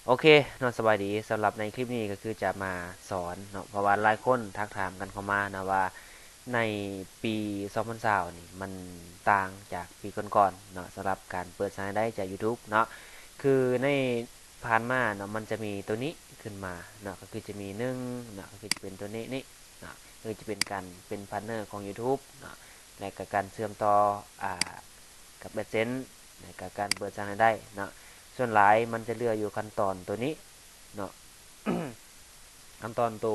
ໂອເຄເນາະ ສະບາຍດີ. ສຳລັບໃນຄລິບນີ້ກໍຄືຈະມາສອນເນາະ ເພາະວ່າຫຼາຍຄົນທັກຖາມກັນເຂົ້າມາເນາະວ່າ ໃນປີສອງພັນຊາວນີ້ມັນຕ່າງຈາກປີກ່ອນໆເນາະ ສຳລັບການເປີດສ້າງລາຍໄດ້ຈາກ YouTube ເນາະ. ຄືໃນຜ່ານມາເນາະ ມັນຈະມີໂຕນີ້ຂຶ້ນມາເນາະ ກໍຄືຈະມີໜຶ່ງເນາະ ກໍຄືຈະເປັນໂຕນີ້ນີ້ເນາະ ກໍຈະເປັນການເປັນພາດເນີຂອງ YouTube ເນາະ ແລະກໍການເຊື່ອມຕໍ່ ອາ ກັບ AdSense ແລະກໍການເປີດສ້າງລາຍໄດ້ເນາະ. ສ່ວນຫຼາຍມັນຈະເຫຼືອຢູ່ຂັ້ນຕອນໂຕນີ້ເນາະ ຂັ້ນຕອນໂຕ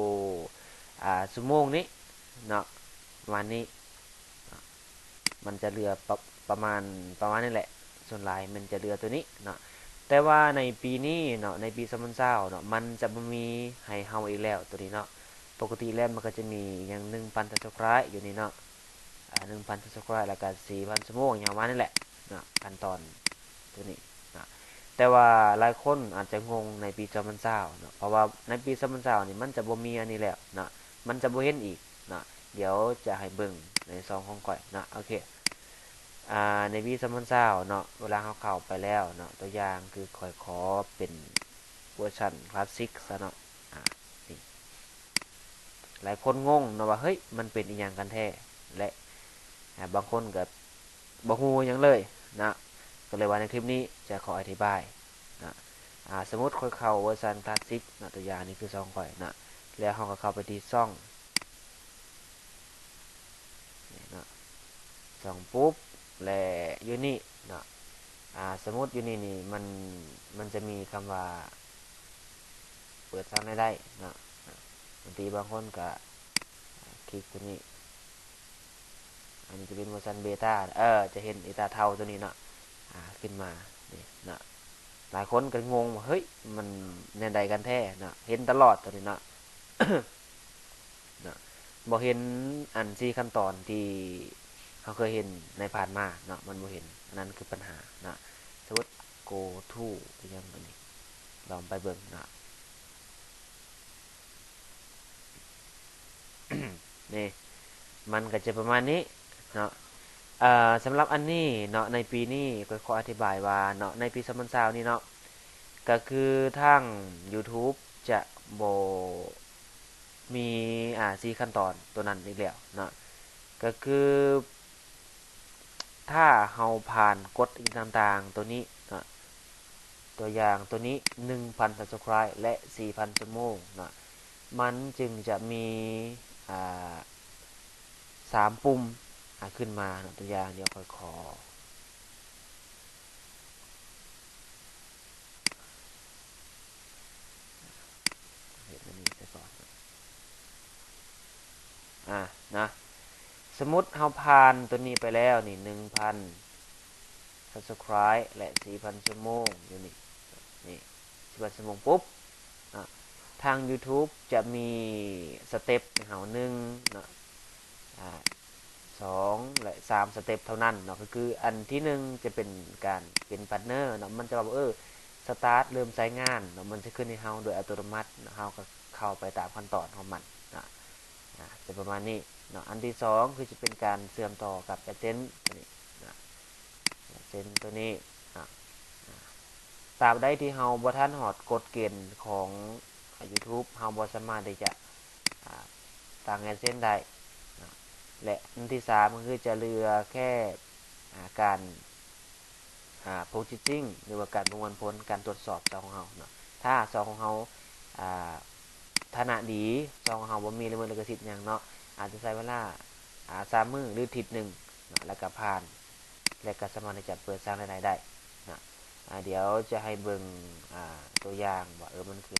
ອາ ຊົ່ວໂມງນີ້ເນາະ ປະມານນີ້ເນາະ ມັນຈະເຫຼືອປະ ປະມານ ປະມານນີ້ແຫຼະ. ສ່ວນຫຼາຍມັນຈະເຫຼືອໂຕນີ້ເນາະ ແຕ່ວ່າໃນປີນີ້ເນາະ ໃນປີສອງພັນຊາວເນາະ ມັນຈະບໍ່ມີໃຫ້ເຮົາອີກແລ້ວໂຕນີ້ເນາະ. ປົກກະຕິແລ້ວມັນກໍຈະມີອີ່ຫຍັງ ໜຶ່ງພັນ Subscribe ຢູ່ນີ້ເນາະ ອາ ໜຶ່ງພັນ Subscribe ແລ້ວກໍ ສີ່ພັນ ຊົ່ວໂມງ ຫຍັງປະມານນີ້ແຫຼະເນາະ ຂັ້ນຕອນໂຕນີ້ເນາະ. ແຕ່ວ່າຫຼາຍຄົນອາດຈະງົງໃນປີສອງພັນຊາວເນາະ ເພາະວ່າໃນປີສອງພັນຊາວນີ້ມັນຈະບໍ່ມີອັນນີ້ແລ້ວເນາະ ມັນຈະບໍ່ເຫັນອີກເນາະ. ດຽວຈະໃຫ້ເບິ່ງໃນຊ່ອງຂອງຂ້ອຍເນາະ. ໂອເຄ ອາ ໃນປີສອງພັນຊາວເນາະ ເວລາເຮົາເຂົ້າໄປແລ້ວເນາະ ຕົວຢ່າງຄືຂ້ອຍຂໍເປັນເວີຊັນຄລາສສິກຊະເນາະ ອາ ນີ້ ຫຼາຍຄົນງົງເນາະວ່າ ເຮີ້ຍ ມັນເປັນອີ່ຫຍັງກັນແທ້ ແລະ ອາ ບາງຄົນກໍບໍ່ຮູ້ຫຍັງເລີຍເນາະ. ກໍເລີຍວ່າໃນຄລິບນີ້ຈະຂໍອະທິບາຍເນາະ ອາ ສົມມຸດຂ້ອຍເຂົ້າເວີຊັນຄລາສສິກເນາະ ຕົວຢ່າງນີ້ຄືຊ່ອງຂ້ອຍເນາະ ແລ້ວເຮົາກໍເຂົ້າໄປທີ່ຊ່ອງ ນີ້ເນາະ ຊ່ອງປຸບ ແລະ ຢູ່ນີ້ເນາະ ອາ ສົມມຸດຢູ່ນີ້ນີ້ ມັນ ມັນຈະມີຄຳວ່າເປີດສ້າງລາຍໄດ້ເນາະ. ອາ ບາງທີບາງຄົນກະຄລິກໂຕນີ້ ອັນນີ້ຈະເປັນເວີຊັນເບຕາ ເອີ ຈະເຫັນອີຕາເທົາໂຕນີ້ເນາະ ອາ ຂຶ້ນມານີ້ເນາະ. ຫຼາຍຄົນກໍງົງວ່າ ເຮີ້ຍ ມັນແນວໃດກັນແທ້ເນາະ ເຫັນຕະຫຼອດໂຕນີ້ເນາະ. ເນາະ ບໍ່ເຫັນອັນສີ່ຂັ້ນຕອນທີ່ເຮົາເຄີຍເຫັນໃນຜ່ານມາເນາະ ມັນບໍ່ເຫັນ ອັນນັ້ນຄືປັນຫາເນາະ. ສົມມຸດ go to ອີ່ຫຍັງຕົວນີ້ ລອງໄປເບິ່ງເນາະ ນີ້ ມັນກໍຈະປະມານນີ້ເນາະ. ເອີ ສຳລັບອັນນີ້ເນາະ ໃນປີນີ້ຂ້ອຍຂໍອະທິບາຍວ່າເນາະ ໃນປີສອງພັນຊາວນີ້ເນາະ ກໍຄືທາງ YouTube ຈະບໍ່ມີ ອາ ສີ່ຂັ້ນຕອນໂຕນັ້ນອີກແລ້ວເນາະ. ກໍຄືຖ້າເຮົາຜ່ານກົດອີ່ຫຍັງຕ່າງໆໂຕນີ້ເນາະ ຕົວຢ່າງໂຕນີ້ ໜຶ່ງພັນ Subscribe ແລະ ສີ່ພັນ ຊົ່ວໂມງເນາະ ມັນຈຶ່ງຈະມີ ອາ ສາມປຸ່ມ ອາ ຂຶ້ນມາເນາະ. ຕົວຢ່າງ ດຽວຂ້ອຍຂໍ ເຮັດອັນນີ້ຊະກ່ອນ ອາ ນະ ສົມມຸດເຮົາຜ່ານໂຕນີ້ໄປແລ້ວນີ້ ໜຶ່ງພັນ Subscribe ແລະ ສີ່ພັນ ຊົ່ວໂມງຢູ່ນີ້ ນີ້ ສີ່ພັນ ຊົ່ວໂມງປຸບ ອາ ທາງ YouTube ຈະມີສະເຕັບໃຫ້ເຮົາ ໜຶ່ງເນາະ ອາ ສອງ ແລະ ສາມ ສະເຕັບເທົ່ານັ້ນເນາະ. ກໍຄືອັນທີໜຶ່ງຈະເປັນການເປັນພາດເນີເນາະ ມັນຈະວ່າ ເອີ ສະຕາດ ເລີ່ມໃຊ້ງານເນາະ ມັນຈະຂຶ້ນໃຫ້ເຮົາໂດຍອັດຕະໂນມັດເນາະ ເຮົາກໍເຂົ້າໄປຕາມຂັ້ນຕອນຂອງມັນເນາະ ອາ ຈະປະມານນີ້ເນາະ. ອັນທີສອງຄືຈະເປັນການເຊື່ອມຕໍ່ກັບ AdSense ຕົວນີ້ເນາະ AdSense ຕົວນີ້ເນາະ. ອາ ຕາບໃດທີ່ເຮົາບໍ່ທັນຮອດກົດເກນຂອງ YouTube ເຮົາບໍ່ສາມາດທີ່ຈະ ອາ ຕັ້ງ AdSense ໄດ້ເນາະ. ແລະ ອັນທີສາມກໍຄືຈະເຫຼືອແຄ່ ອາ ການ ອາ Processing ຫຼືວ່າການປະມວນຜົນ ການຕວດສອບຊ່ອງຂອງເຮົາເນາະ. ຖ້າຊ່ອງຂອງເຮົາ ອາ ຖານະດີ ຊ່ອງຂອງເຮົາບໍ່ມີລະເມີດລິຂະສິດຫຍັງເນາະ ອາດຈະໃຊ້ເວລາ ອາ ສາມມື້ ຫຼື ທິດໜຶ່ງເນາະ ແລ້ວກໍຜ່ານ ແລະ ກໍສາມາດທີ່ຈະເປີດສ້າງລາຍໄດ້ໄດ້ເນາະ. ອາ ດຽວຈະໃຫ້ເບິ່ງ ອາ ຕົວຢ່າງວ່າ ເອີ ມັນຄື